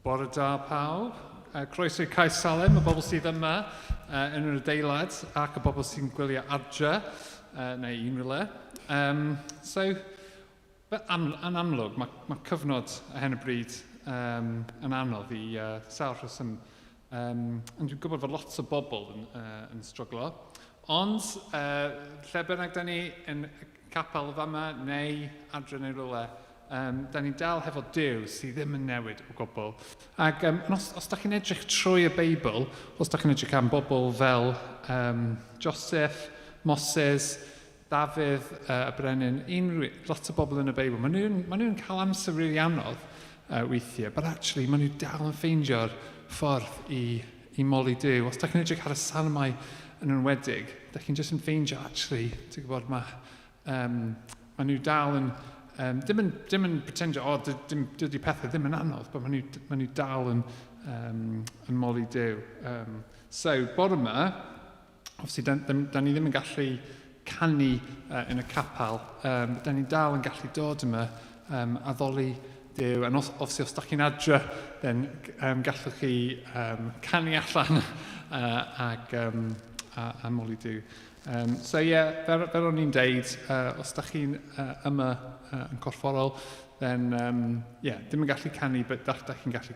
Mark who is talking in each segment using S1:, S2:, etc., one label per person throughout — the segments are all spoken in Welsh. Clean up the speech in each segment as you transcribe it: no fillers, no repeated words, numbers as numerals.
S1: Bore da pawb. Croeso i Cae Salem, y bobl sydd yma yn yr adeilad ac y bobl sy'n gwylio adre neu unrhyw le. So, am, yn amlwg, mae, mae cyfnod ar hyn o bryd yn anodd i sawl rheswm. Ond dwi'n gwybod fod lot o bobl yn, yn stryglo. Ond, lle bynnag da ni yn capel fama neu adre neu rywle, da ni'n dal hefo Duw sydd ddim yn newid o gwbl. Ac os, os da chi'n edrych trwy y Beibl, os da chi'n edrych am bobl fel Joseph, Moses, Dafydd, y brenin, unrhyw, lot o bobl yn y Beibl, maen nhw'n ma nhw cael amser rili really anodd weithiau, but actually maen nhw dal yn ffeindio'r ffordd i, i moli Duw. Os da chi'n edrych ar y salmau yn enwedig, da chi'n jyst yn ffeindio, actually, ti'n gwybod, mae, maen nhw dal yn, dim yn, dim yn pretendio, o, oh, dim, dydy pethau ddim yn anodd, but maen nhw, maen nhw dal yn, yn moli Duw. So, bore yma, obviously, da, da, da ni ddim yn gallu canu yn y capel, da ni dal yn gallu dod yma addoli Duw. And os, obviously, os da chi'n adre, then gallwch chi canu allan ag, a, a moli Duw. So ie, yeah, fel, fel o'n i'n deud, os da chi'n yma yn corfforol, then yeah, dim yn gallu canu, but da, da chi'n gallu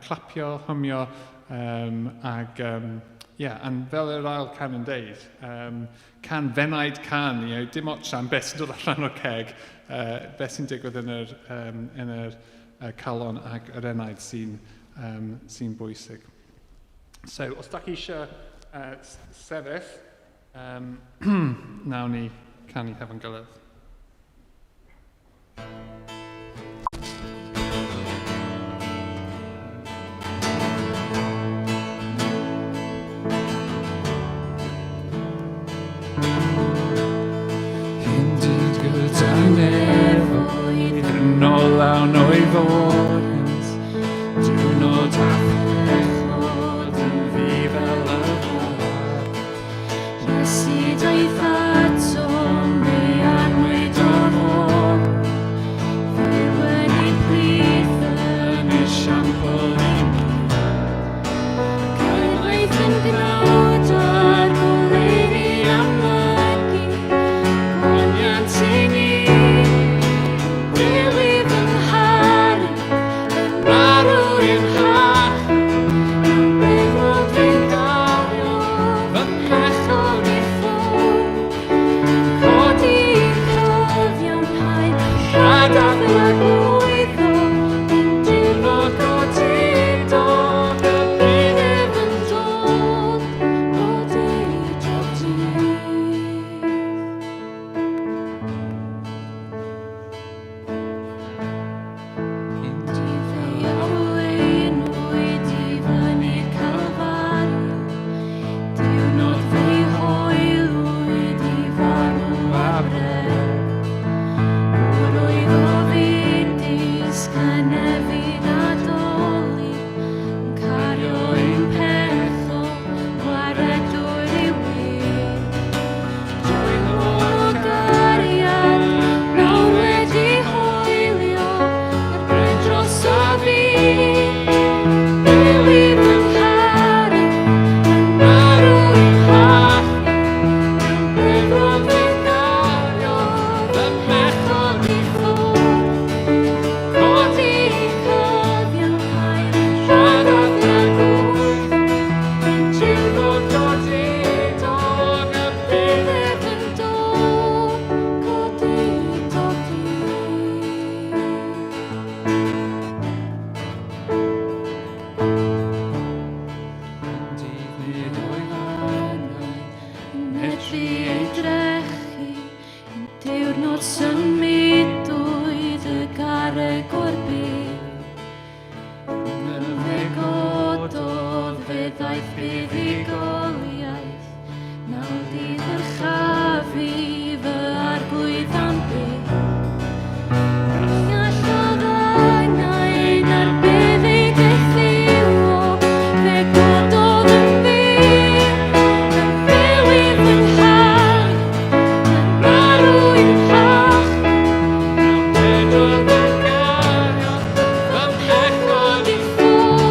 S1: clapio, hymio, ag, yeah, and fel yr ail can yn deud, can fenaid can, you know, dim ots am beth sy'n dod allan o'r ceg, beth sy'n digwydd yn yr, yn yr calon ac yr enaid sy'n sy bwysig. So, os da chi eisiau sefyll, nawn ni canu hefo'n gilydd. Hindyd gyda nefoedd yn olawn o'i fod Diwrnod a phechod yn ddi fel y fod
S2: Iesu daeth atom, fe anwyd o'r ôl. Fyw yn ein plith yn
S1: esiampl i ni.
S2: Cyrraedd yn gnawd a'r goleuni amlygu gwelliant i ni. Duw i fy ngharu, yn marw i'm hachub, am beddrod fi gario
S1: fy mhechod
S2: i ffwrdd. Codi cyfiawnhau, rhad a thragwyddo, un diwrnod godidog y bydd ef yn dod, godidog dydd. Fe'i arweinwyd i fyny'r Calfaria, diwrnod fe'i hoelwyd i farw ar bren. Gŵr oedd ofidus, cynefin a dolur, yn cario ein pechod, gwaredwr yw ef. Drwy o gariad, nawr wedi hoelio, yr bren drosof fi. Byw i fy ngharu, yn marw i'm hachub, mewn beddrod fe gario, fy mhechod i ffwrdd. Codi cyfiawnhau, rhad a thragwydd, un diwrnod godidog y bydd ef yn dod, godidog dydd.
S1: Nid oedd
S2: Yn medru ei drechu, un diwrnod symudwyd y garreg o'r byd. Yn fe gododd, fe ddaeth buddugoliaeth, nawr ddyrchafu fy arglwydd am byth. Ni allodd angau na'r bedd ei gaethiwo, fe gododd yn fyw, yn byw i fy ngharu, yn marw i'm hachub.
S1: Mewn pedwar fy gario, fy mhechod
S2: i ffwrdd.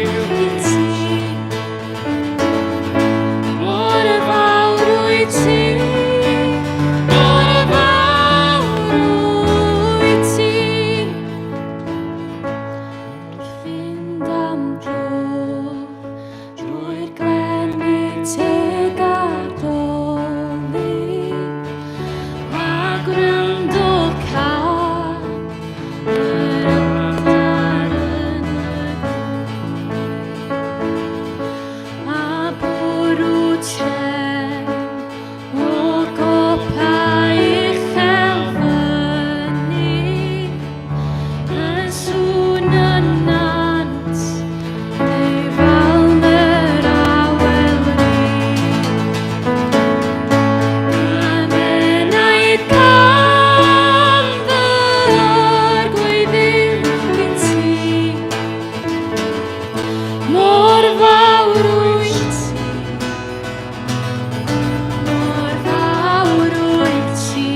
S2: i ti. Mor fawr wyt ti, mor fawr wyt ti. Wrth fynd am dro drwy'r glen teg a'r dolydd, a gwrando cân yr adar yn y gwydd, a bwrw trên o gopa uchel fynydd, yn sŵn y nant, neu falm yr awel rydd. Am enaid cam fy arglwydd i ti, mor fawr wyt ti, mor fawr wyt ti.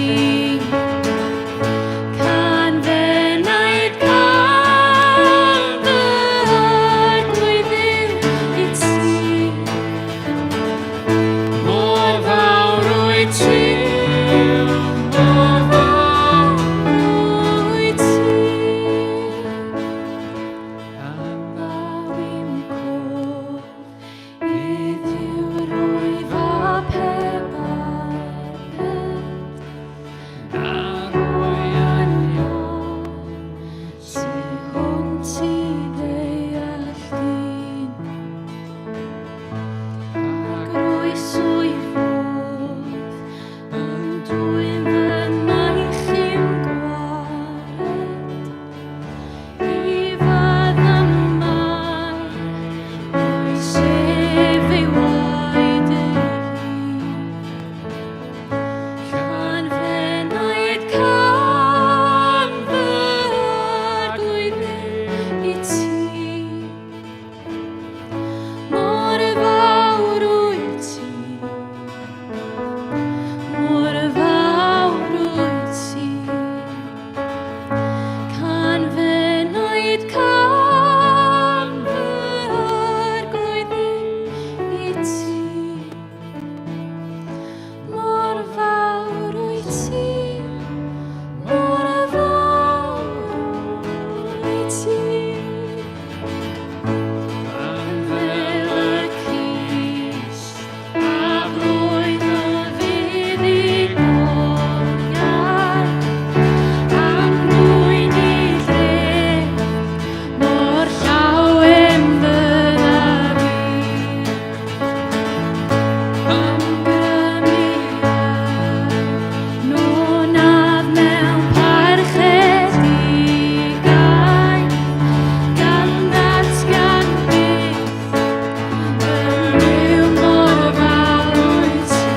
S2: Can f'enaid cam fy arglwydd i ti, mor fawr wyt ti, mor fawr wyt ti. Ddaw i'm cof i Dduw rwyf a phe bai na rwy anial tu hwnt i ddeall dyn. A groeso i fodd yn dwyn fy maich i'm gwared. I faddamau oes ef ei waed ei hun. Can f'enaid cam fy arglwydd i ti. Mor fawr wyt ti, mor fawr wyt ti. Can f'enaid cam fy arglwydd i ti. Mor fawr wyt ti, mor fawr wyt ti. Fel y Crist a blwydd y fuddugoliaeth, am ddwyn i dref, mor llawen fyddaf i. Ymgrymiad nonaf mewn parchedigaeth, gan ddatgan byth fy Nuw mor fawr wyt ti.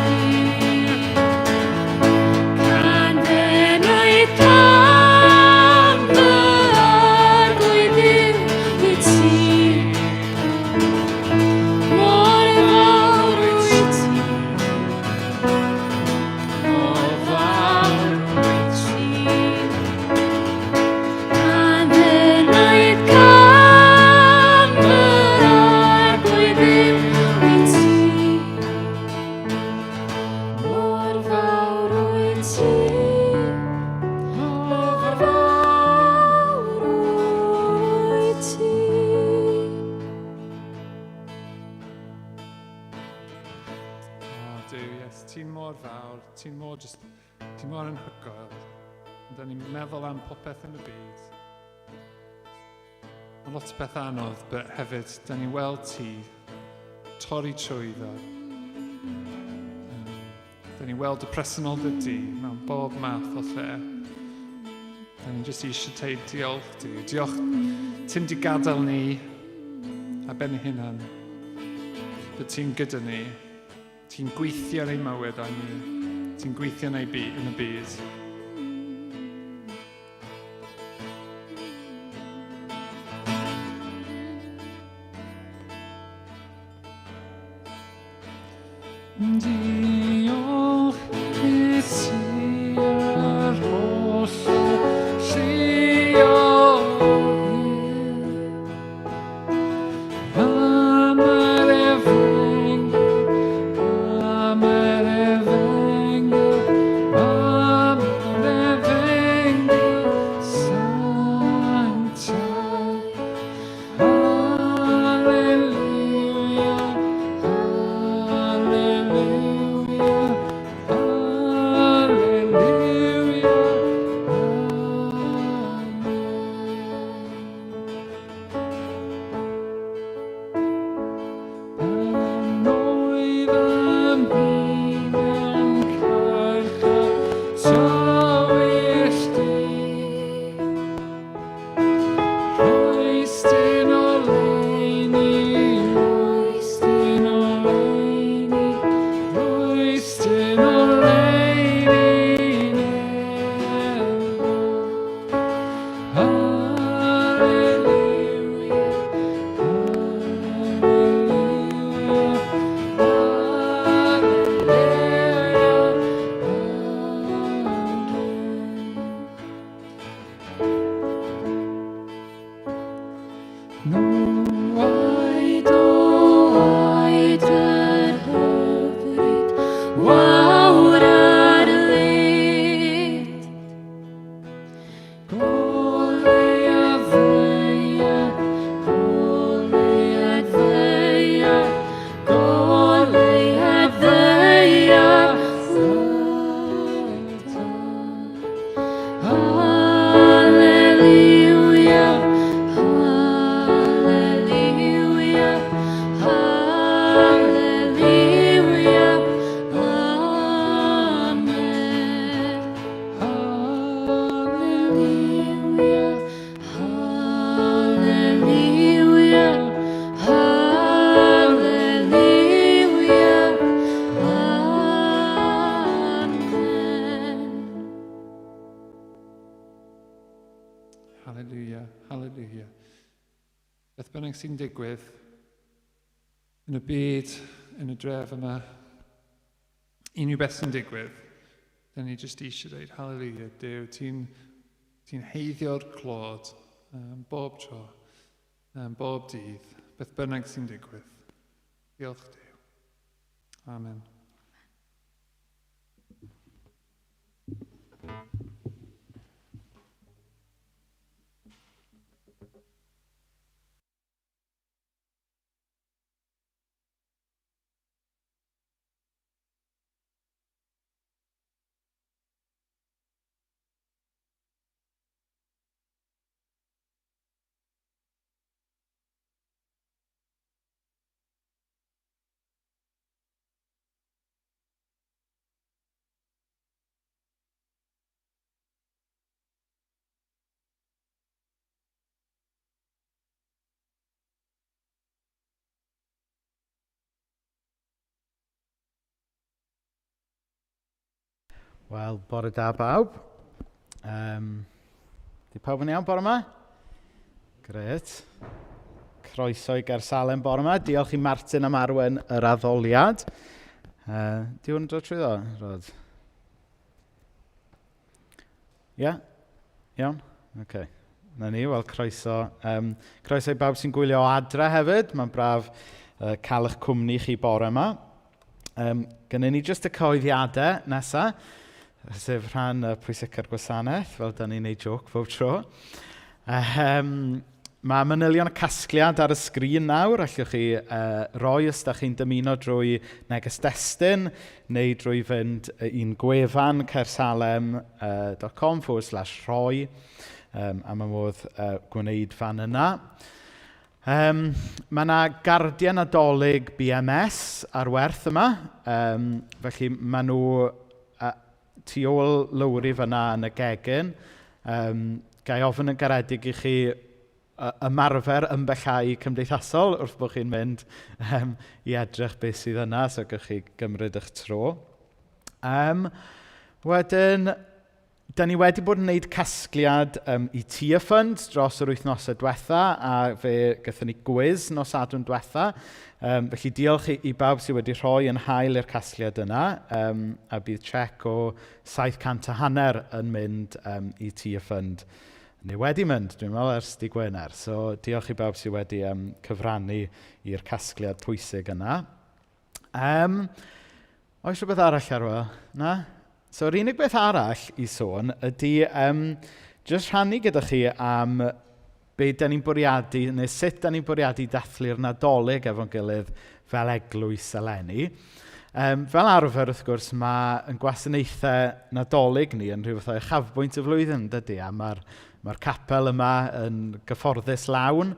S2: Can f'enaid cam fy arglwydd i ti. Mor fawr wyt ti, mor fawr wyt ti. Can f'enaid cam fy arglwydd i ti. Mor fawr wyt ti, mor fawr wyt ti.
S1: O, Duw, yes, ti'n mor fawr, ti'n mor just, ti'n mor anhygoel. Da ni'n meddwl am popeth yn y byd. Mae lot o beth anodd, but hefyd, da ni'n weld ti torri trwyddo. Da ni'n weld y presenoldeb di mewn bob math o lle. Da ni'n jyst eisiau teud diolch Duw. Diolch, ti'n di gadael ni a ben ei hunan. Bod ti'n gyda ni. Ti'n gweithio yn ein mywyd â ni. Ti'n gweithio yn, ei by, yn y byd. Diolch i ti yr holl alluoedd. bynnag sy'n digwydd yn y byd, yn y dref yma, unrhyw beth sy'n digwydd, dyn ni jyst eisiau dweud, haleluia, Duw, ti'n ti heiddio'r clod bob tro, bob dydd, beth bynnag sy'n digwydd. Diolch Duw. Amen.
S3: Wel, bore da bawb. Di pawb yn iawn bore yma? Gret. Croeso i Gersalem bore yma. Diolch i Martin am arwen yr addoliad. Di hwn yn dod trwyddo, Rod? Ie? Yeah? Iawn? Oce. Okay. Na ni, wel, croeso. Croeso i bawb sy'n gwylio o adre hefyd. Mae'n braf cael eich cwmni chi bore yma. Gynnon ni jyst y cyhoeddiadau nesa, sef rhan pwysica'r gwasanaeth, fel da ni'n neud joc bob tro. Mae manylion y casgliad ar y sgrin nawr. Allwch chi roi os da chi'n dymuno drwy neges destun neu drwy fynd i'n gwefan caersalem.com forward slash rhoi. A mae modd gwneud fan yna. Mae yna gardiau Nadolig BMS ar werth yma. Felly maen nhw tu ôl Lowri fyna yn y gegin. Ga i ofyn yn garedig i chi ymarfer ymbellhau cymdeithasol wrth bod chi'n mynd i edrych beth sydd yna, so gewch chi gymryd eich tro. Wedyn, da ni wedi bod yn gwneud casgliad i Tia Fund dros yr wythnosau diwetha, a fe gaethon ni gwis nos Sadwrn diwetha. Felly diolch i bawb sydd wedi rhoi yn hael i'r casgliad yna, a bydd check o 750 yn mynd i Tia Fund. Neu wedi mynd, dwi'n meddwl, ers dydd Gwener. So diolch i bawb sydd wedi cyfrannu i'r casgliad pwysig yna. Oes rhywbeth arall ar wel? Na? So, yr unig beth arall i sôn ydy jyst rhannu gyda chi am be da ni'n bwriadu, neu sut da ni'n bwriadu dathlu'r Nadolig efo'n gilydd fel eglwys eleni. Fel arfer, wrth gwrs, mae ein gwasanaethau Nadolig ni yn rhyw fath o uchafbwynt y flwyddyn, dydy? A mae'r mae capel yma yn gyfforddus lawn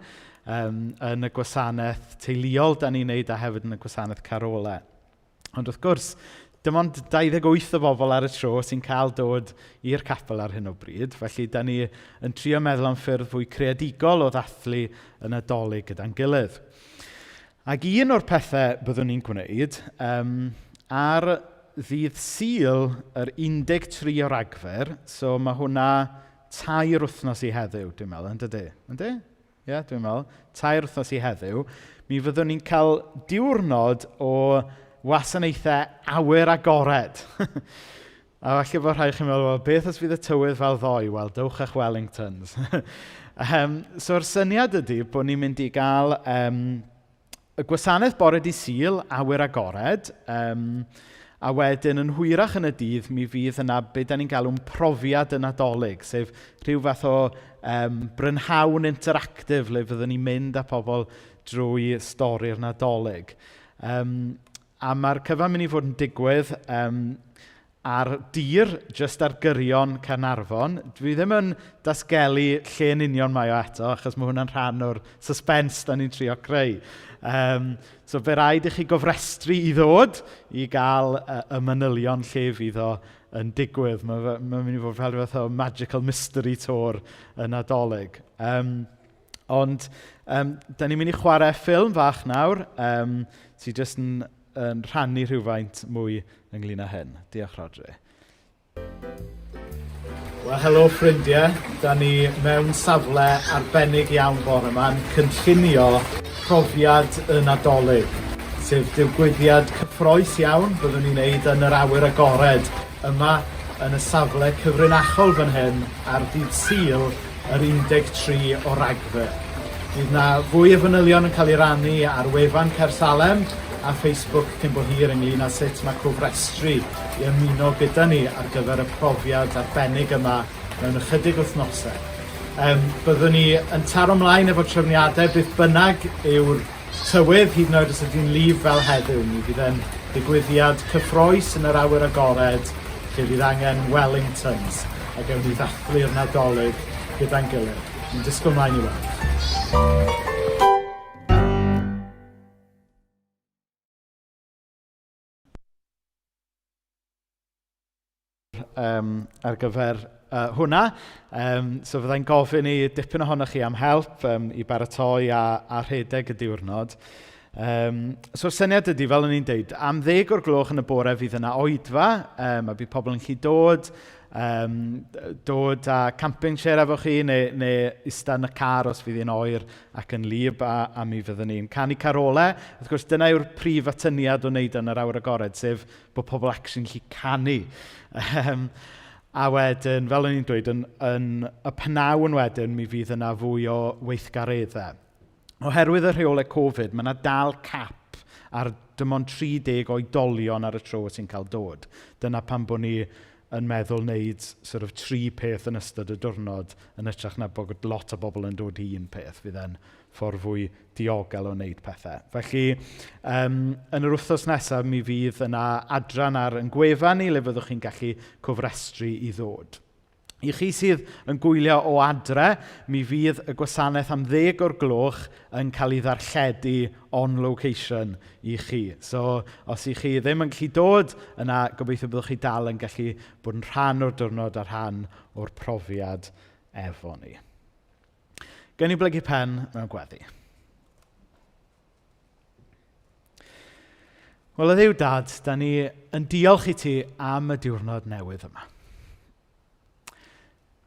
S3: yn y gwasanaeth teuluol da ni'n neud a hefyd yn y gwasanaeth carolau. Ond wrth gwrs, dim ond 28 o bobl ar y tro sy'n cael dod i'r capel ar hyn o bryd, felly da ni yn trio meddwl am ffyrdd fwy creadigol o ddathlu y Nadolig gyda'n gilydd. Ac un o'r pethau byddwn ni'n gwneud, ar ddydd Sul yr 13 o Ragfyr, so mae hwnna 3 wythnos i heddiw, dwi'n meddwl, yn dydy? Yndi? Ie, yeah, dwi'n meddwl. 3 wythnos i heddiw. Mi fyddwn ni'n cael diwrnod o wasanaethau awyr agored. A falle bod rhai chi'n meddwl, well, beth os fydd y tywydd fel ddoe? Wel, dowch â'ch Wellingtons. So'r syniad ydy bod ni'n mynd i gael y gwasanaeth bore dydd Sul, awyr agored, a wedyn yn hwyrach yn y dydd mi fydd yna be da ni'n galw'n profiad y Nadolig, sef rhyw fath o brynhawn interactif le fyddwn ni'n mynd â pobl drwy stori'r Nadolig. A mae'r cyfan mynd i fod yn digwydd ar dir, jyst ar gyrion Caernarfon. Dwi ddim yn datgelu lle yn union mae o eto, achos mae hwnna'n rhan o'r suspense da ni'n trio creu. So fe rhaid i chi gofrestru i ddod i gael y manylion lle fydd o yn digwydd. Mae mynd i fod fel rhywbeth o magical mystery tour y Nadolig. Ond da ni'n mynd i chwarae ffilm fach nawr, sydd jyst yn rhannu rhywfaint mwy ynglyn â hyn. Diolch, Rodri. Wel, helo ffrindiau. Da ni mewn safle arbennig iawn bore yma yn cynllunio profiad y Nadolig, sef digwyddiad cyffroes iawn byddwn ni'n neud yn yr awyr agored yma yn y safle cyfrinachol fan hyn ar ddydd Sul yr 13 o Ragfyr. Bydd 'na fwy o fanylion yn cael ei rannu ar wefan Caersalem a Facebook cyn bo hir ynglyn â sut mae cofrestru i ymuno gyda ni ar gyfer y profiad arbennig yma mewn ychydig wythnosau. Um, byddwn ni yn taro mlaen efo trefniadau beth bynnag yw'r tywydd, hyd yn oed os ydy'n lif fel heddiw. Mi fydd e'n ddigwyddiad cyffroes yn yr awyr agored lle fydd angen Wellingtons a gewn ni ddathlu'r Nadolig gyda'n gilydd. Ni'n disgwyl mlaen i weld. Um, ar gyfer hwnna. Um, so fyddai'n gofyn i dipyn ohonoch chi am help um, i baratoi a, a rhedeg y diwrnod. Um, so'r syniad ydy, fel o'n i'n deud, am ddeg o'r gloch yn y bore fydd yna oedfa, um, a bydd pobl yn gallu dod, um, dod â camping chair efo chi, neu, neu ista yn y car os fydd hi'n oer ac yn lib, a, a mi fyddwn ni'n canu carolau. Wrth gwrs, dyna yw'r prif atyniad o wneud yn yr awr agored, sef bod pobl actually'n gallu canu. Um, a wedyn, fel o'n i'n dweud, yn, yn y pnawn wedyn, mi fydd yna fwy o weithgareddau. Oherwydd y rheolau Covid, mae yna dal cap ar dim ond 30 oedolion ar y tro sy'n cael dod. Dyna pam bod ni yn meddwl wneud sort of tri peth yn ystod y diwrnod yn hytrach na bod lot o bobl yn dod i un peth. Fydd e'n ffordd fwy diogel o wneud pethau. Felly, um, yn yr wythnos nesaf, mi fydd yna adran ar yn gwefan ni le fyddwch chi'n gallu cofrestru i ddod. I chi sydd yn gwylio o adre, mi fydd y gwasanaeth am ddeg o'r gloch yn cael ei ddarlledu on location i chi. So, os i chi ddim yn gallu dod yna, gobeithio byddwch chi dal yn gallu bod yn rhan o'r diwrnod a rhan o'r profiad efo ni. Gen i blygu pen mewn gweddi. Wel, y ddiw dad, da ni yn diolch i ti am y diwrnod newydd yma.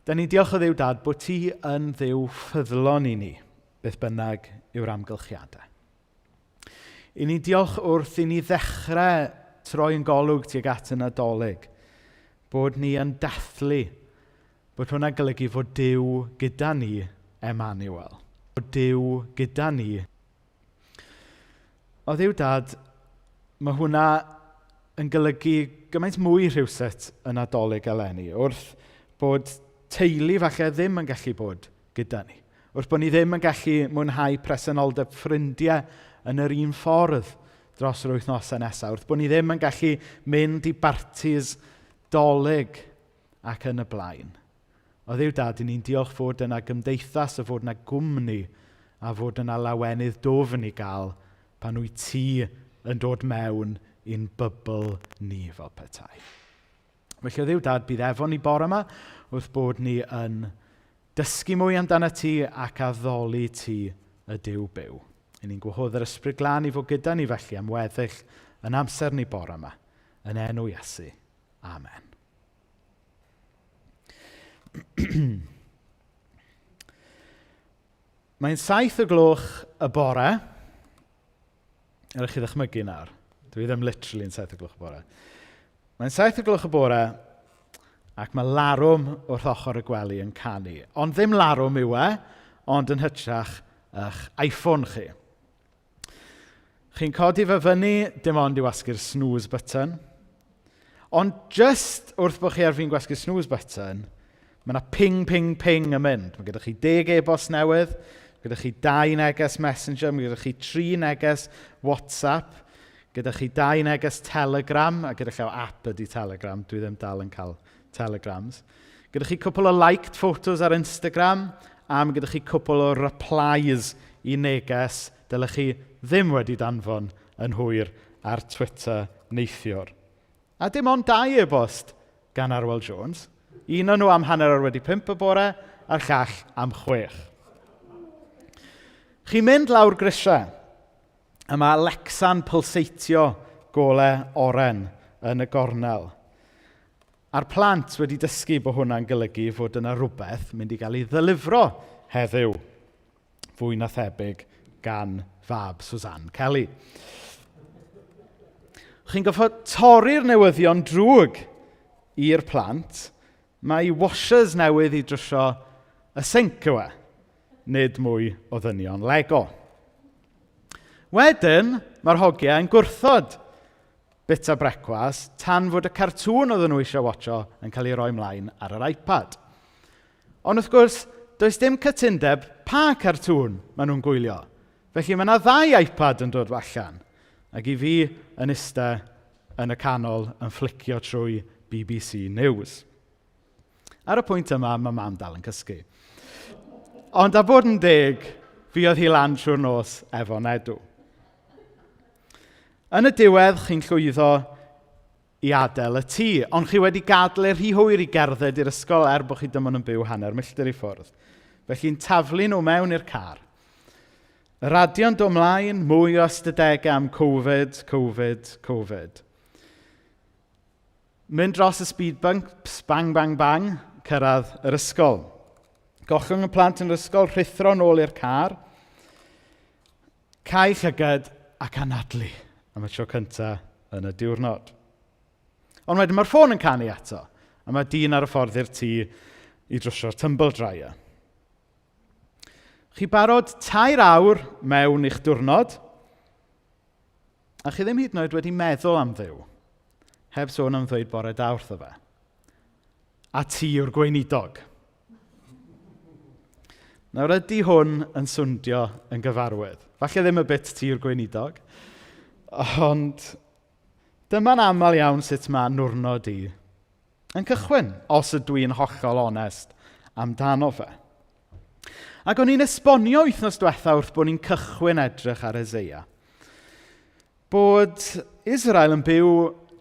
S3: Da ni'n diolch o ddiw dad bod ti yn ddiw ffyddlon i ni, beth bynnag yw'r amgylchiadau. I ni'n diolch wrth i ni ddechrau troi yn golwg tuag at y Nadolig, bod ni yn dathlu Bod hwnna'n golygu fod Duw gyda ni, Emmanuel. Bod Duw gyda ni. O Dduw Dad, mae hwnna yn golygu gymaint mwy rhywsut yn Nadolig eleni, wrth bod teulu falle ddim yn gallu bod gyda ni. Wrth bod ni ddim yn gallu mwynhau presenoldeb ffrindiau yn yr un ffordd dros yr wythnosau nesaf. Wrth bod ni ddim yn gallu mynd i bartis dolig ac yn y blaen. O Dduw Dad, i ni'n diolch fod yna gymdeithas a fod yna gwmni a fod yna lawenydd dwfn i gael pan wyt ti yn dod mewn i'n bybl ni fel petai. Felly o Dduw Dad, bydd efo ni bore yma wrth bod ni yn dysgu mwy amdano ti ac addoli ti y Duw byw. I ni'n gwahodd yr Ysbryd Glân i fod gyda ni felly am weddill yn amser ni bore yma. Yn enw Iesu. Amen. Mae'n saith o gloch y bore. Ewch chi ddychmygu nawr. Dwi ddim literally yn saith o gloch y bore. Mae'n saith o gloch y bore ac mae larwm wrth ochr y gwely yn canu. Ond ddim larwm yw e, ond yn hytrach eich iPhone chi. Chi'n codi fe fyny, dim ond i wasgu'r snooze button. Ond just wrth bod chi ar fin gwasgu'r snooze button, mae yna ping, ping, ping yn mynd. Mae gyda chi deg e-bost newydd, mae gyda chi dau neges Messenger, mae gyda chi tri neges WhatsApp, gyda chi dau neges Telegram, a gyda llaw app ydy Telegram, dwi ddim dal yn cael Telegrams. Gyda chi cwpl o liked photos ar Instagram, a mae gyda chi cwpl o replies i neges dylech chi ddim wedi danfon yn hwyr ar Twitter neithiwr. A dim ond dau e-bost gan Arwel Jones. Un o'n nhw am hanner awr wedi pump y bore, a'r llall am chwech. Chi'n mynd lawr grisiau, a mae Alexa'n pulseitio golau oren yn y gornel. A'r plant wedi dysgu bod hwnna'n golygu fod yna rhywbeth mynd i gael ei ddelifro heddiw, fwy na thebyg gan fab Suzanne Kelly. Chi'n goffod torri'r newyddion drwg i'r plant, mae washers newydd i drwsio y sinc yw e, nid mwy o ddynion Lego. Wedyn, mae'r hogiau yn gwrthod bita brecwast tan fod y cartŵn oedden nhw eisiau watcho yn cael ei roi mlaen ar yr iPad. Ond wrth gwrs, does dim cytundeb pa cartŵn maen nhw'n gwylio. Felly mae yna ddau iPad yn dod allan. Ac i fi yn iste yn y canol yn fflicio trwy BBC News. Ar y pwynt yma, mae mam dal yn cysgu. Ond a bod yn deg, fi oedd hi lan trwy'r nos efo Nedw. Yn y diwedd, chi'n llwyddo i adael y tŷ, ond chi wedi gadael e rhy hwyr i gerdded i'r ysgol er bod chi dim ond yn byw hanner milltir i ffwrdd. Felly'n taflu nhw mewn i'r car. Y radio'n dod mlaen, mwy o ystadegau am Covid, Covid, Covid. Mynd dros y speed bumps, bang, bang, bang, cyrraedd yr ysgol. Gollwng y plant yn yr ysgol, rhuthro nôl i'r car. Cau llygad ac anadlu am y tro cyntaf yn y diwrnod. Ond wedyn mae'r ffôn yn canu eto, a mae dyn ar y ffordd i'r tŷ i drwsio'r tumble dryer. Chi barod 3 awr mewn i'ch diwrnod, a chi ddim hyd yn oed wedi meddwl am Dduw, heb sôn am ddweud bore da wrtho fe. A ti yw'r gweinidog. Nawr, ydy hwn yn swndio yn gyfarwydd? Falle ddim y bit ti yw'r gweinidog, ond dyma'n aml iawn sut mae niwrnod i yn cychwyn, os ydw i'n hollol onest amdano fe. Ac o'n i'n esbonio wythnos diwetha wrth bod ni'n cychwyn edrych ar Eseia, bod Israel yn byw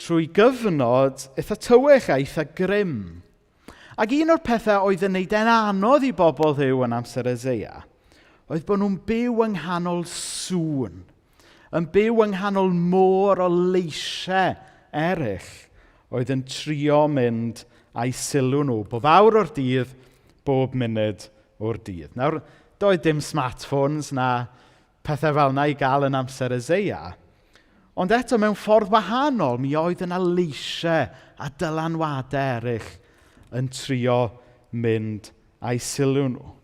S3: trwy gyfnod eitha tywyll a eitha grim. Ac un o'r pethau oedd yn neud e'n anodd i bobl Dduw yn amser Eseia oedd bod nhw'n byw yng nghanol sŵn, yn byw yng nghanol môr o leisiau eraill oedd yn trio mynd â'i sylw nhw bob awr o'r dydd, bob munud o'r dydd. Nawr, doedd dim smartphones na pethau fel yna i gael yn amser Eseia, ond eto mewn ffordd wahanol, mi oedd yna leisiau a dylanwadau eraill yn trio mynd â'i sylw nhw.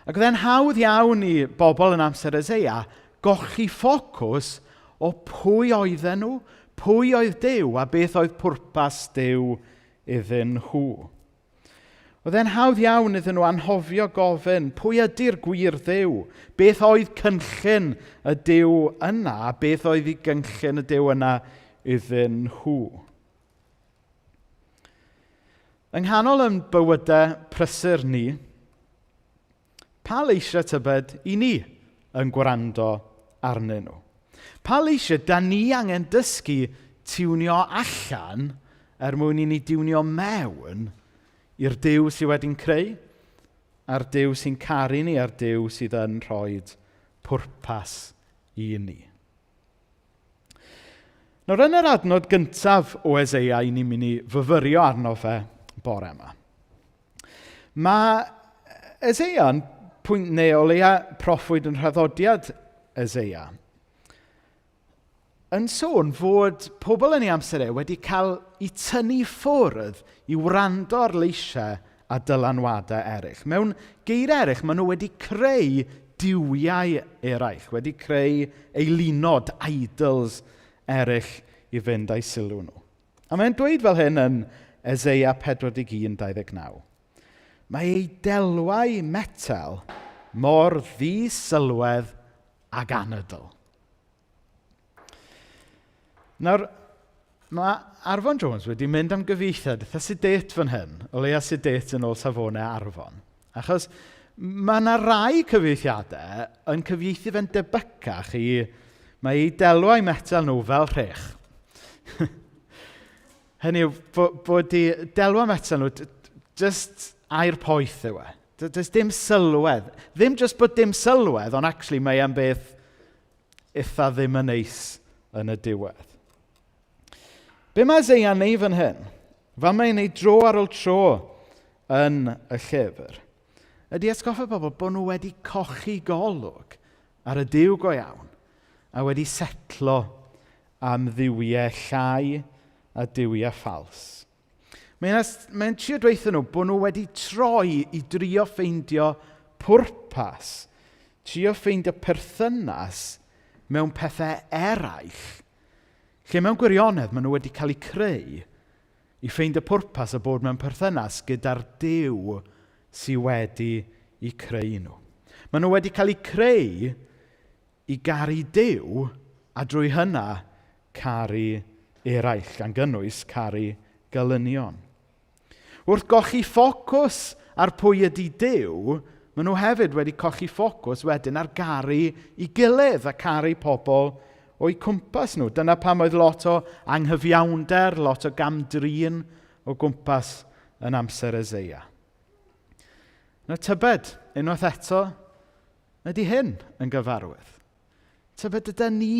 S3: Ac oedd e'n hawdd iawn i bobl yn amser Eseia golli ffocws o pwy oedden nhw, pwy oedd Duw a beth oedd pwrpas Duw iddyn nhw. Oedd e'n hawdd iawn iddyn nhw anghofio gofyn pwy ydy'r gwir Dduw? Beth oedd cynllun y Duw yna? Beth oedd i gynllun y Duw yna iddyn nhw? Yng nghanol yn bywydau prysur ni, pa leisiau tybed i ni yn gwrando arnyn nhw? Pa leisiau da ni angen dysgu tiwnio allan er mwyn i ni diwnio mewn i'r Duw sydd wedi'n creu, a'r Duw sy'n caru ni, a'r Duw sydd yn rhoi pwrpas i ni? Nawr, yn yr adnod gyntaf o Eseia, i ni'n mynd i fyfyrio arno fe bore yma. Mae Eseia yn pwynt, neu o leia proffwyd yn rhaddodiad Eseia, yn sôn fod pobl yn ei amser e wedi cael eu tynnu ffwrdd i wrando ar leisiau a dylanwadau eraill. Mewn geiriau eraill, maen nhw wedi creu duwiau eraill, wedi creu eilunod, idols eraill i fynd â'i sylw nhw. A mae'n dweud fel hyn yn Eseia 41:29. "Mae ei delwau metel mor ddisylwedd ag anadl." Nawr, mae Arfon Jones wedi mynd am gyfieithiad eitha sedate fan hyn, o leia sedate yn ôl safonau Arfon. Achos mae yna rai cyfieithiadau yn cyfieithu fe'n debycach i "mae eu delwau metel nhw fel rhech". Hynny yw, bod eu delwau metel nhw, just air poeth yw e. Does dim sylwedd. Ddim just bod dim sylwedd, ond actually mae e'n beth eitha ddim yn neis yn y diwedd. Be mae Eseia'n neud fan hyn? Fel mae'n ei dro ar ôl tro yn y llyfr, ydy atgoffa bobl bod nhw wedi cochi golwg ar y Duw go iawn a wedi setlo am dduwiau llai a duwiau ffals. Mae'n mae trio dweud nhw bod nhw wedi troi i drio ffeindio pwrpas, trio ffeindio perthynas mewn pethau eraill, lle mewn gwirionedd maen nhw wedi cael eu creu i ffeindio pwrpas a bod mewn perthynas gyda'r Duw sydd wedi eu creu nhw. Maen nhw wedi cael eu creu i garu Duw a drwy hynna caru eraill, gan gynnwys caru gelynion. Wrth golli ffocws ar pwy ydy Duw, maen nhw hefyd wedi colli ffocws wedyn ar garu ei gilydd a caru pobl o'u cwmpas nhw. Dyna pam oedd lot o anghyfiawnder, lot o gamdrin o gwmpas yn amser Eseia. Nawr tybed, unwaith eto, ydy hyn yn gyfarwydd? Tybed ydy ni,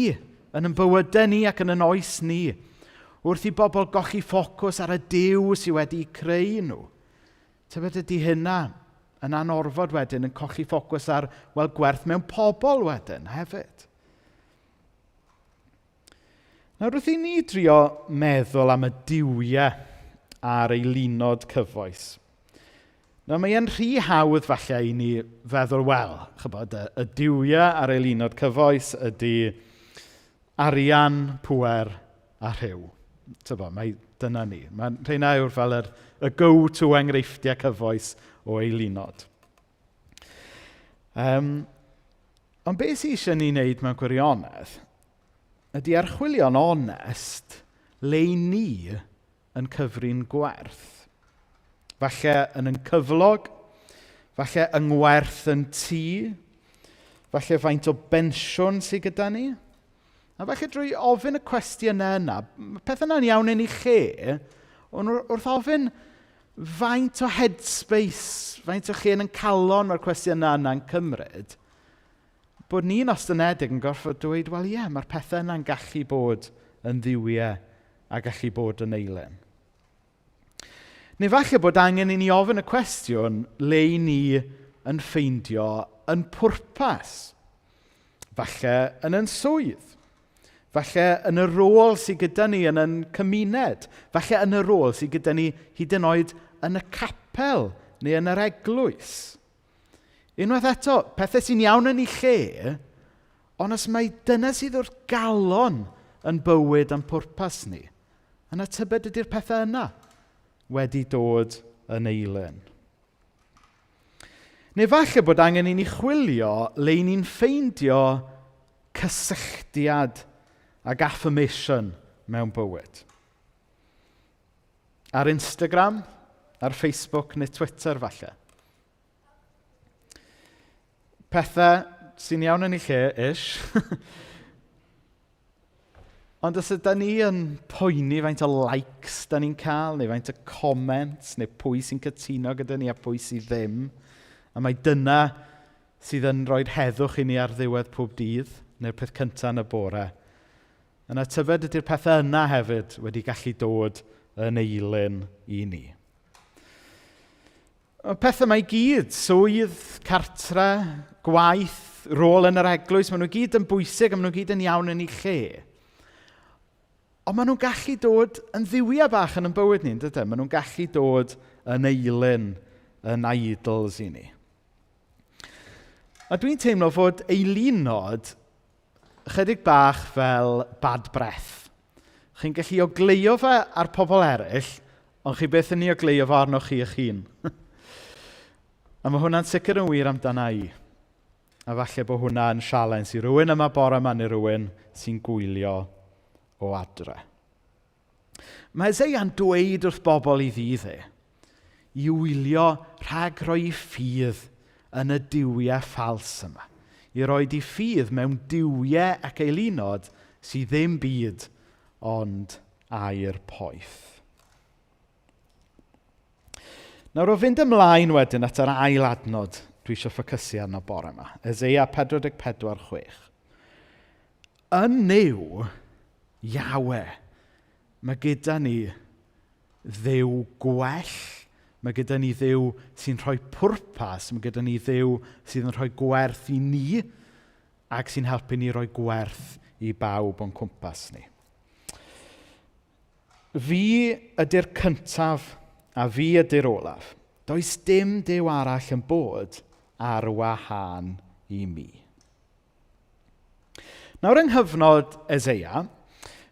S3: yn yn bywydau ni ac yn yn oes ni, wrth i bobl golli ffocws ar y Duw sydd wedi creu nhw, tybed ydy hynna yn anorfod wedyn yn colli ffocws ar wel, gwerth mewn pobl wedyn hefyd. Nawr wrth i ni drio meddwl am y duwiau a'r eilunod cyfoes, nawr mae e'n rhy hawdd falle i ni feddwl, wel, chybod, y, y duwiau a'r eilunod cyfoes ydy arian, pŵer a rhyw. Tybo, mae dyna ni. Mae rheina yw'r fel yr, y go-to enghreifftiau cyfoes o eilunod. Um, ond beth sydd eisiau ni wneud mewn gwirionedd ydy archwilio'n onest le i ni yn cyfri'n gwerth. Falle yn yn cyflog, falle yng ngwerth yn tŷ, falle faint o bensiwn sydd gyda ni. A falle drwy ofyn y cwestiynau yna, mae pethau yna'n iawn yn ei lle, ond wrth ofyn faint o headspace, faint o lle yn yn calon mae'r cwestiynau yna'n cymryd, bod ni'n ostynedig yn gorfod dweud, wel ie, mae'r pethau yna'n gallu bod yn dduwiau a gallu bod yn eilun. Neu falle bod angen i ni ofyn y cwestiwn le i ni yn ffeindio yn pwrpas. Falle yn yn swydd. Falle yn y rôl sydd gyda ni yn yn cymuned. Falle yn y rôl sydd gyda ni hyd yn oed yn y capel neu yn yr eglwys. Unwaith eto, pethau sy'n iawn yn ei lle, ond os mai dyna sydd wrth galon yn bywyd a'n pwrpas ni, yna tybed ydy'r pethau yna wedi dod yn eilun. Neu falle bod angen i ni chwilio le i ni'n ffeindio cysylltiad ag affirmation mewn bywyd. Ar Instagram, ar Facebook neu Twitter falle. Pethau sy'n iawn yn ei lle, ish. Ond os ydyn ni yn poeni faint o likes da ni'n cael, neu faint o comments, neu pwy sy'n cytuno gyda ni a pwy sydd ddim, a mae dyna sydd yn rhoi heddwch i ni ar ddiwedd pob dydd, neu'r peth cyntaf yn y bore, yna tybed ydy'r pethau yna hefyd wedi gallu dod yn eilun i ni. Y pethau yma i gyd, swydd, cartre, gwaith, rôl yn yr eglwys, maen nhw gyd yn bwysig a maen nhw gyd yn iawn yn eu lle. Ond maen nhw'n gallu dod yn dduwiau bach yn ein bywyd ni, yn dydyn? Maen nhw'n gallu dod yn eilun, yn idols i ni. A dwi'n teimlo fod eilunod chydig bach fel bad breath. Chi'n gallu ogleuo fe ar pobl eraill, ond chi byth yn ei ogleuo fo arnoch chi eich hun. A mae hwnna'n sicr yn wir amdana i. A falle bod hwnna yn sialens i rywun yma bore yma neu rywun sy'n gwylio o adre. Mae Eseia'n dweud wrth bobl i ddydd e, i wylio rhag rhoi eu ffydd yn y duwiau ffals yma. I roi eu ffydd mewn duwiau ac eilunod sydd ddim byd ond aer poeth. Nawr o fynd ymlaen wedyn at yr ail adnod dwi eisiau ffocysu arno bore yma. Eseia 44:6. Yn Nuw, Yahweh, mae gyda ni Dduw gwell, mae gyda ni Dduw sy'n rhoi pwrpas, mae gyda ni Dduw sydd yn rhoi gwerth i ni ac sy'n helpu ni roi gwerth i bawb o'n cwmpas ni. Fi ydy'r cyntaf a fi ydy'r olaf. Does dim Duw arall yn bod ar wahân i mi. Nawr yng nghyfnod Eseia,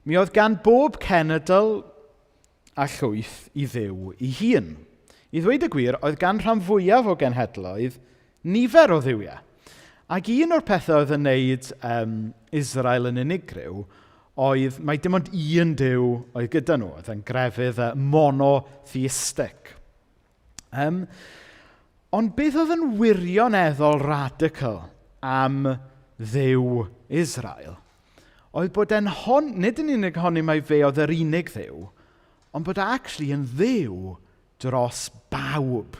S3: mi oedd gan bob cenedl a llwyth i Dduw ei hun. I ddweud y gwir, oedd gan rhan fwyaf o genhedloedd nifer o dduwiau. Ac un o'r pethau oedd yn wneud um, Israel yn unigryw oedd mai dim ond un duw oedd gyda nhw, oedd yn grefydd monotheistic. Um, ond beth oedd yn wirioneddol radical am dduw Israel oedd bod e'n hon, nid yn unig honni mai fe oedd yr unig dduw, ond bod e actually yn dduw dros bawb,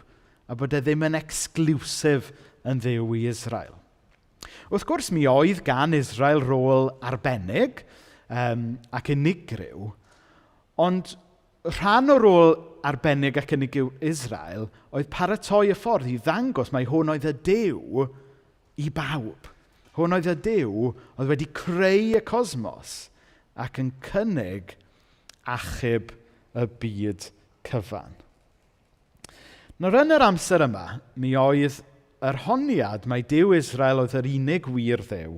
S3: a bod e ddim yn exclusive yn dduw i Israel. Wrth gwrs, mi oedd gan Israel rôl arbennig um, ac unigryw, ond Rhan o rôl arbennig ac unigryw Israel oedd paratoi y ffordd i ddangos mai hwn oedd y Duw i bawb. Hwn oedd y Duw oedd wedi creu y cosmos ac yn cynnig achub y byd cyfan. Nawr yn yr amser yma, mi oedd yr honiad mai Duw Israel oedd yr unig wir Dduw,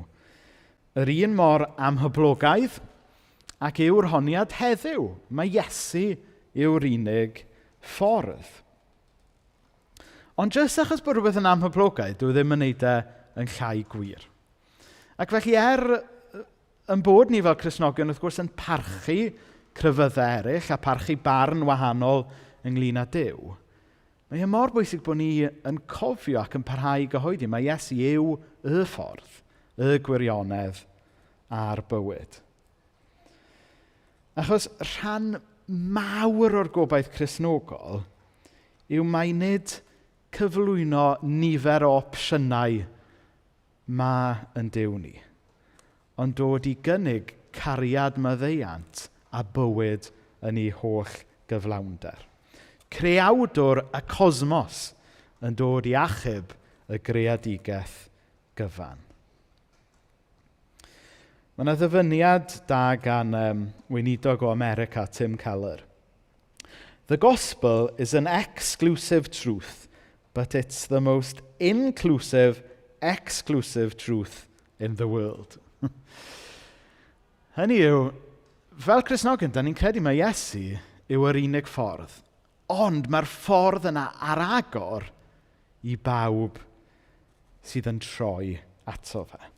S3: yr un mor amhoblogaidd ac yw'r honiad heddiw. Mae Iesu yw'r unig ffordd. Ond jyst achos bod rhywbeth yn amhoblogaidd, dyw e ddim yn neud e yn llai gwir. Ac felly er yn bod ni fel Cristnogion wrth gwrs yn parchu crefyddau eraill a parchu barn wahanol ynglyn â Duw, mae e mor bwysig bod ni yn cofio ac yn parhau i gyhoeddi mai Iesu yw y ffordd, y gwirionedd a'r bywyd. Achos rhan mawr o'r gobaith Cristnogol yw mai nid cyflwyno nifer o opsiynau ma yn Duw ni, ond dod i gynnig cariad maddeuant a bywyd yn ei holl gyflawnder. Creawdwr y cosmos yn dod i achub y greadigaeth gyfan. Mae yna ddyfyniad da gan um, weinidog o America, Tim Keller. The gospel is an exclusive truth, but it's the most inclusive, exclusive truth in the world. Hynny yw, fel Cristnogion, da ni'n credu mai Iesu yw yr unig ffordd. Ond mae'r ffordd yna ar agor i bawb sydd yn troi ato fe.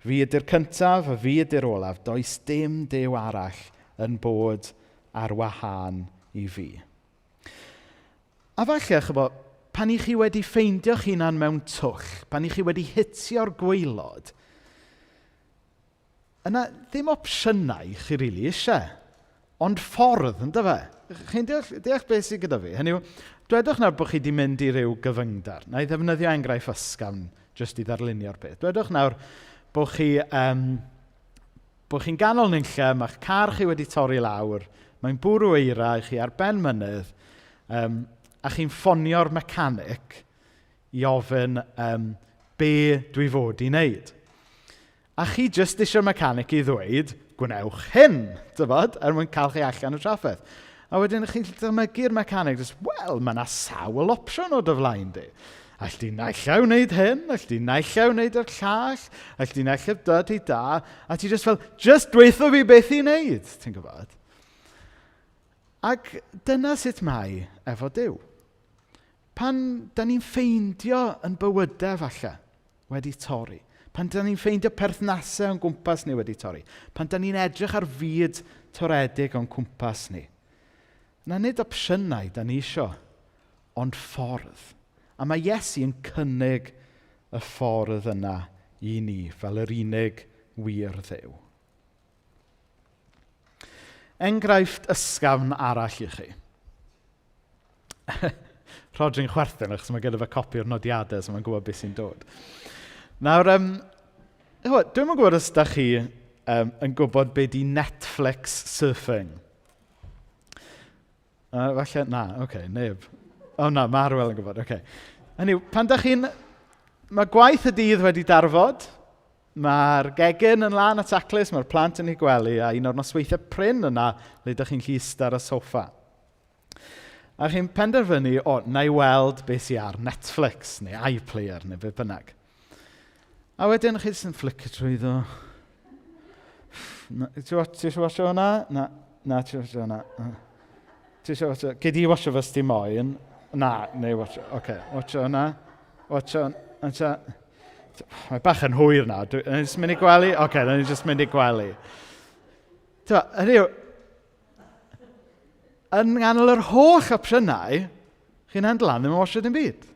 S3: Fi ydy'r cyntaf a fi ydy'r olaf. Does dim Duw arall yn bod ar wahân i fi. A falle, chybod, pan i chi wedi ffeindio'ch hunan mewn twll, pan i chi wedi hitio'r gwaelod, yna ddim opsiynau chi rili really eisiau, ond ffordd, ynddo fe? Chi'n deall, deall beth sydd gyda fi? Hynny yw, dwedwch nawr bod chi wedi mynd i ryw gyfyngder. Na i ddefnyddio enghraifft ysgafn jyst i ddarlunio'r peth. Dwedwch nawr bod chi, um, bod chi'n ganol nunlle, mae'ch car chi wedi torri lawr, mae'n bwrw eira i chi ar ben mynydd, um, a chi'n ffonio'r mechanic i ofyn um, be dwi fod i wneud. A chi jyst eisiau'r mechanic i ddweud, gwnewch hyn, tybod, er mwyn cael chi allan o trafferth. A wedyn chi'n dychmygu'r mechanic, jyst, wel, mae yna sawl opsiwn o dy flaen di. All di naill ai wneud hyn, all di naill ai wneud yr llall, all di naill ai dod i da, a ti jyst fel, just dweutho fi beth i wneud, ti'n gwybod? Ac dyna sut mae efo Duw. Pan da ni'n ffeindio yn bywydau falle, wedi torri. Pan dan ni'n ffeindio perthnasau o'n gwmpas ni wedi torri. Pan dan ni'n edrych ar fyd toredig o'n cwmpas ni. Na nid opsiynau dan ni isio, ond ffordd. A mae Iesu yn cynnig y ffordd yna i ni fel yr unig wir Dduw. Enghraifft ysgafn arall i chi. Rodri'n chwerthin achos mae gyda fe copi o'r nodiadau so mae'n gwybod beth sy'n dod. Nawr, um, dwi'm yn gwybod os da chi um, yn gwybod be di Netflix surfing. Falle, na, oce, okay, neb. O na, mae Arwel yn gwybod, oce. Okay. Hynny yw, pan da chi'n... Mae gwaith y dydd wedi darfod, mae'r gegin yn lân a taclus, mae'r plant yn eu gwely, a un o'r nosweithiau prin yna le da chi'n gallu ista ar y soffa. A chi'n penderfynu, o, na i weld beth sy'n ar Netflix neu iPlayer neu beth bynnag. A wedyn chi jyst yn flicio trwyddo. Ti eisiau watcho hwnna? Na, na, ti eisiau watcho hwnna. Ti eisiau watcho? Gei di watcho fo os ti moyn. Na, neu watcho. Oce, okay, watcho hwnna. Watcho hwnna. Mae bach yn hwyr na. Dwi'n jyst mynd i gwely? Oce, okay, na ni jyst mynd i gwely. Ti'n hynny yw, yn nghanol yr holl opsiynau, chi'n hand lan ddim yn watcho dim byd.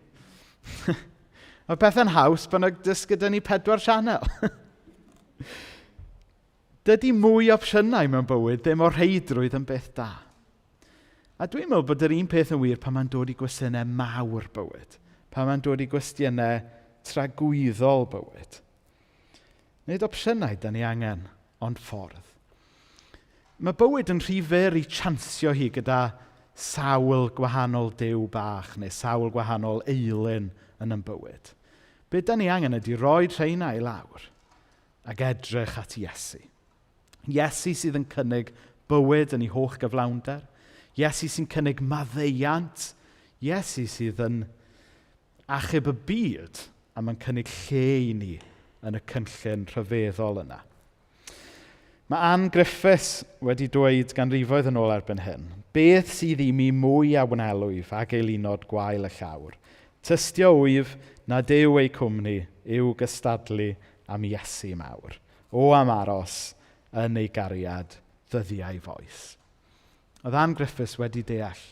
S3: Mae pethau'n haws pan oedd jyst gyda ni pedwar sianel. Dydy mwy opsiynau mewn bywyd ddim o rheidrwydd yn beth da. A dwi'n meddwl bod yr un peth yn wir pan mae'n dod i gwestiynau mawr bywyd. Pan mae'n dod i gwestiynau tragwyddol bywyd. Nid opsiynau da ni angen, ond ffordd. Mae bywyd yn rhy fyr i chansio hi gyda sawl gwahanol duw bach neu sawl gwahanol eilun yn yn bywyd. Be da ni angen ydy rhoi rheina i lawr ac edrych at Iesu. Iesu sydd yn cynnig bywyd yn ei holl gyflawnder. Iesu sy'n cynnig maddeuant. Iesu sydd yn achub y byd a mae'n cynnig lle i ni yn y cynllun rhyfeddol yna. Mae Ann Griffiths wedi dweud ganrifoedd yn ôl erbyn hyn, beth sydd i mi mwy a wnelwyf ag eilunod gwael y llawr? Tystio wyf nad yw eu cwmni i'w gystadlu am Iesu mawr. O am aros yn ei gariad ddyddiau foes. Oedd Ann Griffiths wedi deall.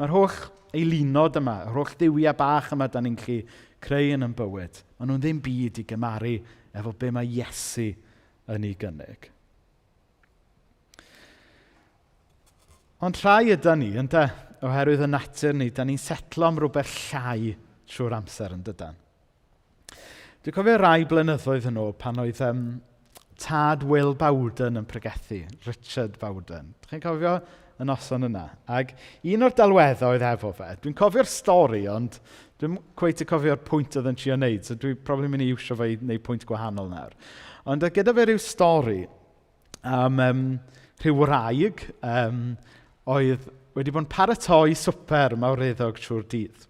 S3: Mae'r holl eilunod yma, yr holl dduwiau bach yma da ni'n gallu creu yn ein bywyd, maen nhw'n ddim byd i gymaru efo be mae Iesu yn ei gynnig. Ond rhai yda ni, ynde, oherwydd y natur ni, da ni'n setlo am rhywbeth llai trwy'r amser yn dydan. Dwi'n cofio rai blynyddoedd yn ôl pan oedd tad Will Bowden yn pregethu, Richard Bowden. Chi'n cofio y noson yna? Ac un o'r delweddau oedd efo fe, dwi'n cofio'r stori, ond dwi'n cweit yn cofio'r pwynt oedd yn trio wneud, so dwi'n probably mynd i iwsio fe i wneud pwynt gwahanol nawr. Ond oedd gyda fe rhyw stori am rhyw wraig oedd wedi bod yn paratoi swper mawreddog trwy'r dydd.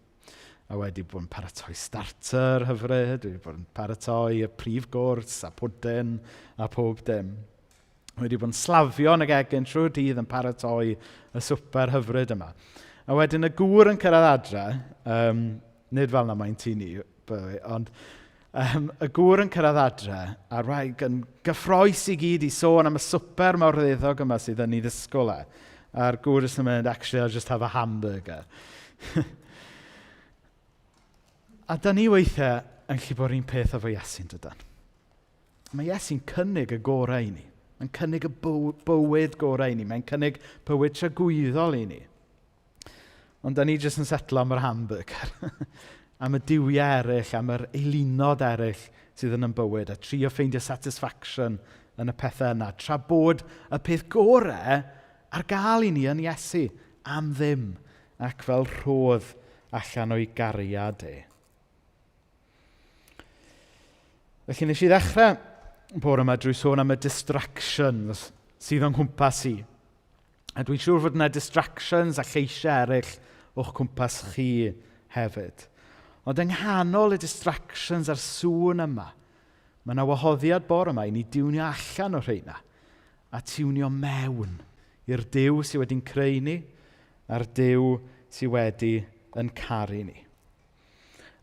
S3: A wedi bod yn paratoi starter hyfryd, wedi bod yn paratoi y prif gwrs a pwdin a pob dim. Wedi bod yn slafio yn y gegin trwy'r dydd yn paratoi y swper hyfryd yma. A wedyn y gŵr yn cyrraedd adre, nid fel na mae'n tŷ ni, by the way, ond y gŵr yn cyrraedd adre, a'r wraig yn gyffrous i gyd i sôn am y swper mawreddog yma sydd yn ei ddisgwyl e. A'r gŵr jyst yn mynd, actually, I'll just have a hamburger. A da ni weithiau yn gallu bod yr un peth efo Iesu'n dydan. Mae Iesu'n cynnig y gorau i ni. Mae'n cynnig y bywyd gorau i ni. Mae'n cynnig bywyd tragwyddol i ni. Ond da ni jyst yn setlo am yr hamburger. Am y duwiau eraill, am yr eilunod eraill sydd yn ein bywyd, a trio ffeindio satisfaction yn y pethau yna, tra bod y peth gorau ar gael i ni yn Iesu am ddim, ac fel rhodd allan o'i gariad e. Felly nes i ddechrau bore yma drwy sôn am y distractions sydd o'n nghwmpas i. A dwi'n siŵr fod yna distractions a lleisiau eraill o'ch cwmpas chi hefyd. Ond yng nghanol y distractions a'r sŵn yma, mae yna wahoddiad bore yma i ni diwnio allan o'r rheina a tiwnio mewn i'r Duw sydd wedi'n creu ni a'r Duw sydd wedi yn caru ni.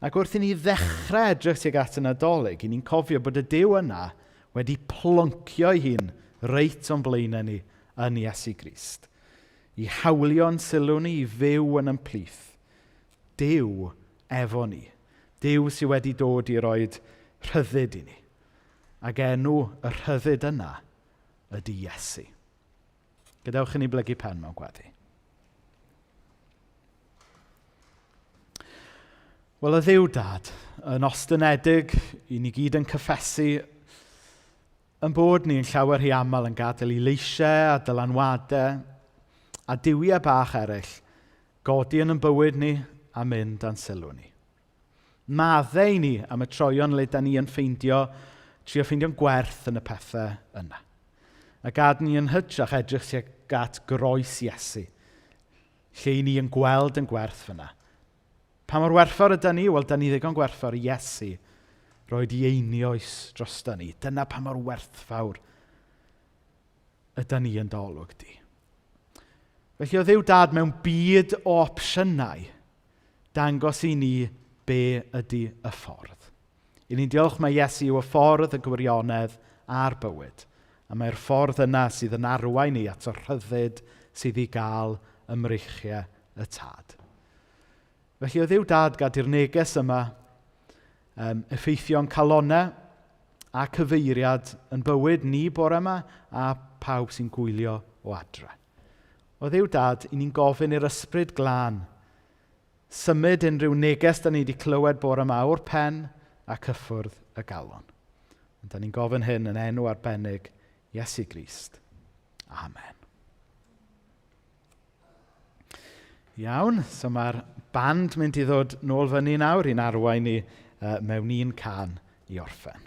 S3: Ac wrth i ni ddechrau edrych tuag at y Nadolig, i ni'n cofio bod y Duw yna wedi ploncio ei hun reit o'n blaenau ni yn Iesu Grist. I hawlio'n sylw ni, i fyw yn ein plith. Duw efo ni. Duw sydd wedi dod i roed rhyddid i ni. Ac enw y rhyddid yna ydy Iesu. Gadewch i ni blygu pen mewn gweddi. Wel, y Dduw Dad, yn ostynedig, i ni gyd yn cyffesu yn bod ni'n llawer rhy aml yn gadael i leisiau a dylanwadau a duwiau bach eraill godi yn ein bywyd ni a mynd a'n sylw ni. Maddau ni am y troion le da ni yn trio ffeindio'n gwerth yn y pethau yna. A gad ni yn hytrach edrych tuag at groes Iesu, lle i ni yn gweld yn gwerth fyna. Pa mor werthfawr ydy ni? Wel, da ni ddigon gwerthfawr i Iesu roed i einioes drosta ni. Dyna pa mor werthfawr ydy ni yn dolwg di. Felly o Dduw Dad mewn byd o opsiynau, dangos i ni be ydy y ffordd. I ni'n diolch mai Iesu yw y ffordd, y gwirionedd a'r bywyd. A mae'r ffordd yna sydd yn arwain ni at y rhyddid sydd i gael ym mreichiau y Tad. Felly o Dduw Dad gad i'r neges yma effeithio'n calonnau a cyfeiriad yn bywyd ni bore yma a pawb sy'n gwylio o adre. O Dduw Dad, i ni'n gofyn i'r Ysbryd Glân symud unrhyw neges da ni wedi clywed bore yma o'r pen a cyffwrdd y galon. Ond da ni'n gofyn hyn yn enw arbennig Iesu Grist. Amen. Iawn, so mae'r band mynd i ddod nôl fyny nawr i'n arwain ni mewn un can i orffen.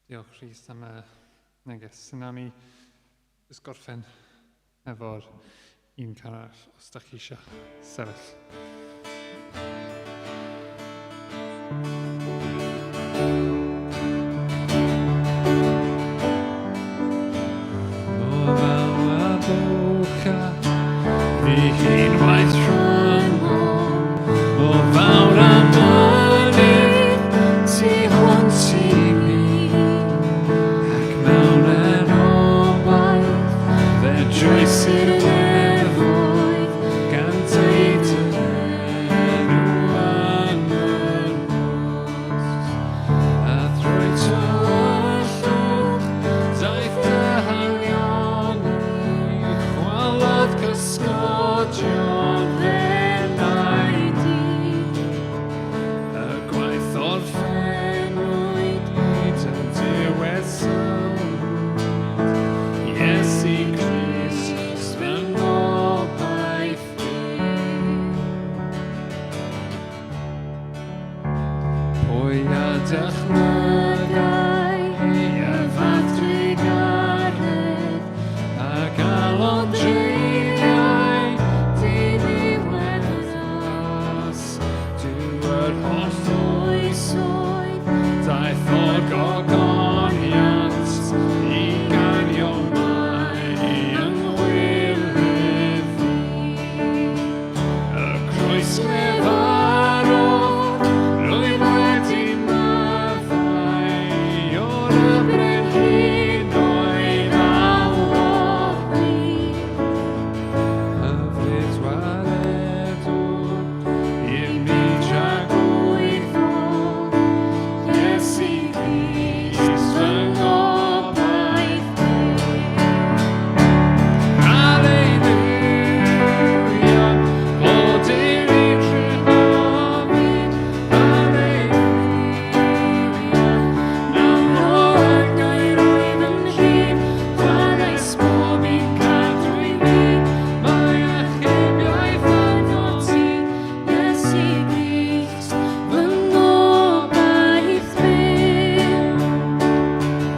S1: Diolch Rhys am y neges. Sy'n ni jyst gorffen efo'r un can arall os da chi eisiau sefyll. O faw a bwcha, fi hunwaith rhyngom, o fawr a mynydd, tu hwnt i mi, ac mewn anobaith, fe droes i'r nefoedd, gan deud y enw yn y nos. A thrwy tywyllwch, daeth dy haelioni, chwalodd cysgodion f'enaid i. Y gwaith orffennwyd, hyd y diwedd sylwyd, Iesu Grist fy ngobaith byw. Pwy a dychmygai y fath drugaredd a galon dreiddiau diddiwedd ras. Duw yr holl oesoedd daeth o'r gogoniant i gario mai yng ngwilydd fi. Y croes lefarodd, rwyf wedi maddau o'r y brenhinoedd alwodd fi. Hyfryd waredwr, i'r mi dragwyddol, Iesu Grist fy ngobaith byw. Haleluia, clod i'r Rhyddid. Haleluia, nawr o angau rwyf yn rhydd, chwaraeais bob un cadw i mi, mae achubiaeth arnot ti, Iesu Grist, fy ngobaith byw.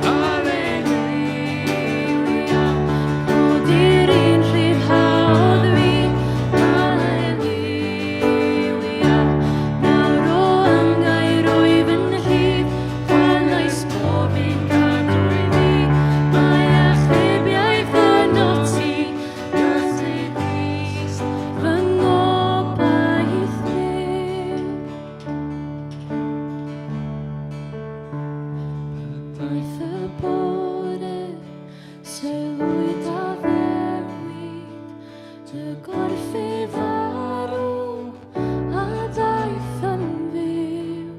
S1: Haleluia, clod i'r un rhyddhaodd fi. Haleluia, nawr o angau rwyf yn rhydd, chwaraeais bob un cadw i mi, mae achubiaeth arnot ti, Iesu Grist, fy ngobaith byw. Daeth y bore, selwyd addewid, dy gorff i farw, a daeth yn fyw.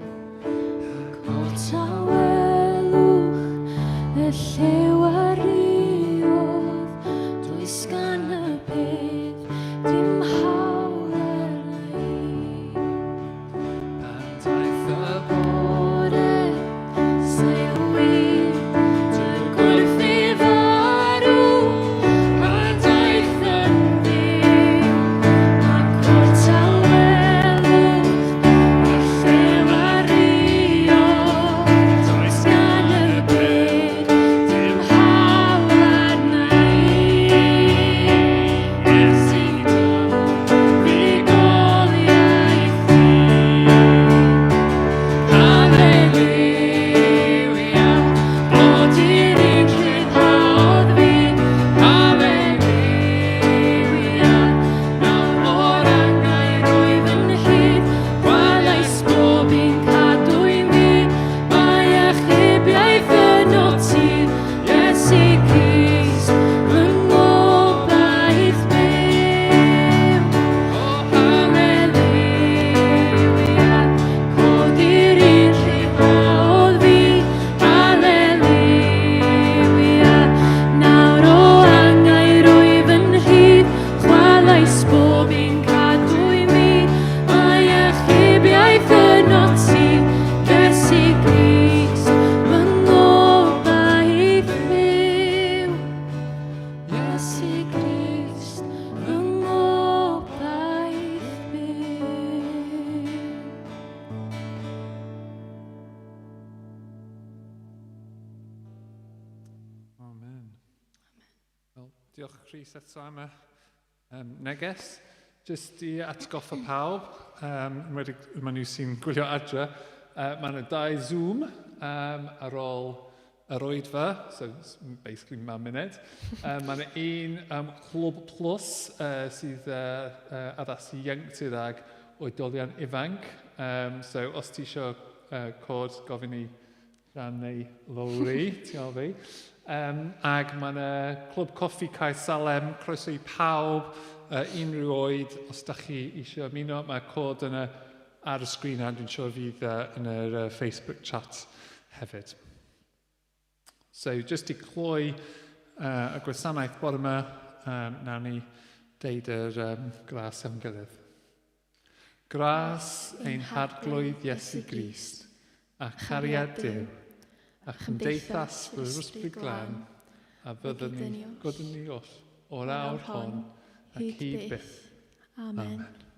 S1: Diolch Rhys eto am y um, neges. Jyst i atgoffa pawb, um, enwedig mae nhw sy'n gwylio adre, uh, mae yna dau Zoom um, ar ôl yr oedfa, so basically mewn munud. Um, mae yna un um, Clwb Plus uh, sydd uh, uh, addas i ieuenctid ag oedolion ifanc. Um, so os ti eisiau uh, cod, gofyn i Sian neu Lowri, ti ôl fi. Um, ag mae yna Clwb Coffi Cae Salem, croeso i pawb, uh, unrhyw oed, os da chi eisiau ymuno, mae cod yna ar y sgrin a dwi'n siŵr fydd uh, yn yr uh, Facebook chat hefyd. So, just i cloi uh, y gwasanaeth bore yma, um, nawn ni deud yr um, gras am gilydd. Gras ein Harglwydd Iesu Grist, a chariad Duw, a chymdeithas yr Ysbryd Glân, a fyddwn ni gyda ni oll o'r awr hon ac hyd byth.
S2: Amen.
S1: Amen.